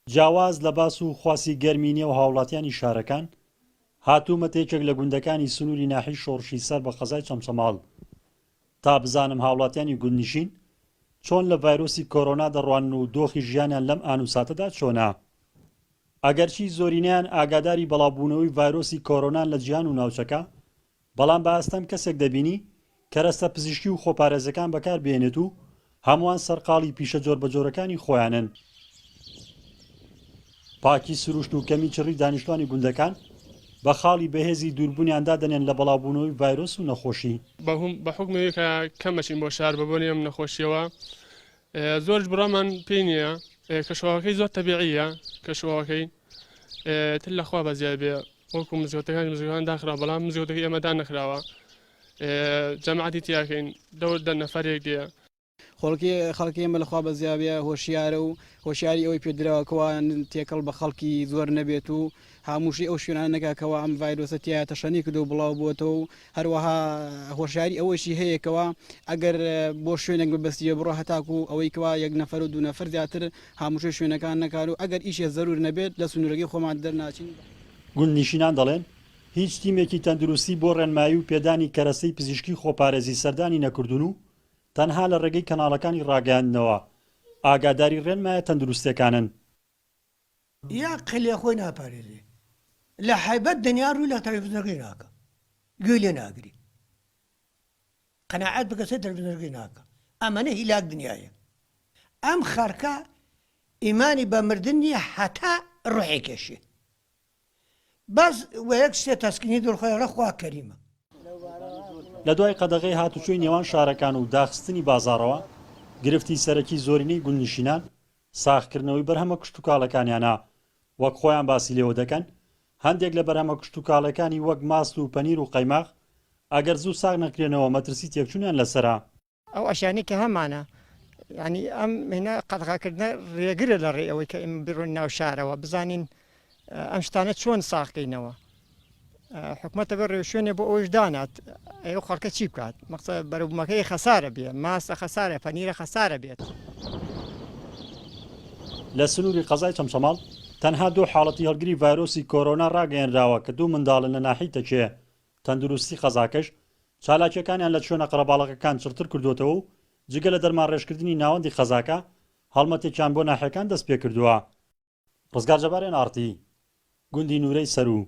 جیاواز لە باس و خواسی گەرمی نێو هاوڵاتیانی شارەکان، هاتوومەتە یەکێک لە گوندەکانی سنووری ناحیەی شۆڕشی سەر بە قەزای چەمچەماڵ تا بزانم هاوڵاتیانی گوندنشین چۆن لە ڤایرۆسی کۆرۆنا دەڕوانن و دۆخی ژیانیان لەم ئان و ساتەدا چۆنە. ئەگەرچی زۆرینەیان ئاگاداری بەڵاوبوونەوەی ڤایرۆسی کۆرۆنان لە جیهان و ناوچەکە، بەڵام بە ئاستەم کەسێک دەبینی کەرەستە پزیشکی و خۆپارێزەکان بەکار بهێنێت و هەمووان سەرقاڵی پیشە جۆربەجۆرەکانی خۆیانن. پاکی سروشت و کەمی چڕی دانیشتوانی گوندەکان بە خاڵی بەهێزی دووربوونیان دادەنێن لە بەڵاوبوونەوەی ڤایرۆس و نەخۆشی. بە حوکمی ئەوەی کە کەم ئەچین بۆ شار بە بۆنەی ئەم نەخۆشیەوە زۆریش بڕوامان پێی نییە کەشوهەواکەی زۆر تەبیعیە کەشوهەواکەی تر لەخوا بەزیاد بێ وەکو مزگەوتەکانی مزگەوتەکان داخرا بەڵام مزگەوتەکەی ئێمە دانەخراوە جەماعەتی تیاکەین دەور دە نەفەرێک دێ. خۆڵکی خەڵکی ئێمە لەخوا بەزیابێ هۆشیارە و هۆشیاری ئەوەی پێ دراوە کەوا تێکەڵ بە خەڵکی زۆر نەبێت و هاموشی ئەو شوێنانە نەکا کەوا ئەم ڤایرۆسە تیایا تەشەنەی کردووە و بڵاو بووەتەوە و هەروەها هۆشیاری ئەوەیشی هەیە کەوا ئەگەر بۆ شوێنێک مەبەستی بێ بڕۆ هەتاکوو ئەوەی کەوا یەک نەفەر و دوو نەفەر زیاتر هاموشۆی شوێنەکان نەکات و ئەگەر ئیشێ زەرور نەبێت لە سنوورەکەی خۆمان دەرناچین. گوندنشینان دەڵێن، هیچ تیمێکی تەندروستی بۆ ڕێنمایی و پێدانی کەرەستەی پزیشکی خۆپارێزی سەردانی نەکردوون و تەنها لە ڕێگەی کەناڵەکانی ڕاگەیاندنەوە ئاگاداری ڕێنمایە تەندروستیەکانن. یا قلێ خۆی ناپارێزێ لە حەیبەت دنیا ڕووی لە تەلەفزیۆنەکەی ناکا گوێی لێ ناگری قەناعەت بکە سەر تەلەفزیۆنەکەی ناکا ئەمەنە هیلاک دنیایە ئەم خەرکە ئیمانی بە مردن نییە هەتا ڕۆحی کێشێ بەس وە یەک شتێ تەسکینی دڵ خۆی ئەڵێ خوا کەریمە. لە دوای قەدەغەی هاتوچۆی نێوان شارەکان و داخستنی بازاڕەوە، گرفتی سەرەکی زۆرینەی گوندنشینان ساغکردنەوەی بەرهەمە کشتوکاڵەکانیانە، وەک خۆیان باسی لێوە دەکەن، هەندێک لە بەرهەمە کشتوکاڵەکانی وەک ماست و پەنیر و قەیماغ ئەگەر زوو ساغ نەکرێنەوە مەترسی تێکچوونیان لەسەرە. ئەو ئەشیانەی کە هەمانە یانی ئەم هێنا قەدغەکردنە ڕێگرە لە ڕێی ئەوەی کە ئێمە بڕۆین ناو شارەوە بزانین ئەم شتانە چۆن ساغکەینەوە حکومەتە بە ڕێوشوێنێ بۆ ئەوش دانات ئەو خەڵکە چی بکات مەقسە بەرەبوومەکەی خەسارە بێ ماستە خەسارە پەنیرە خەسارە بێت. لە سنووری قەزای چەمچەماڵ تەنها دوو حاڵەتی هەڵگری ڤایرۆسی کۆرۆنا ڕاگەیەنراوە کە دوو منداڵن لە ناحیەی تەکێ، تەندروستی قەزاکەش چالاکییەکانیان لە شوێنە قەرەباڵغەکان چڕتر کردووەتەوە و جگە لە دەرمانڕێژکردنی ناوەندی قەزاکە، هەڵمەتێکیان بۆ ناحیەکان دەستپێکردووە. ڕزگار جەبار ئێن ئاڕ تی، گوندی نورەی سەروو.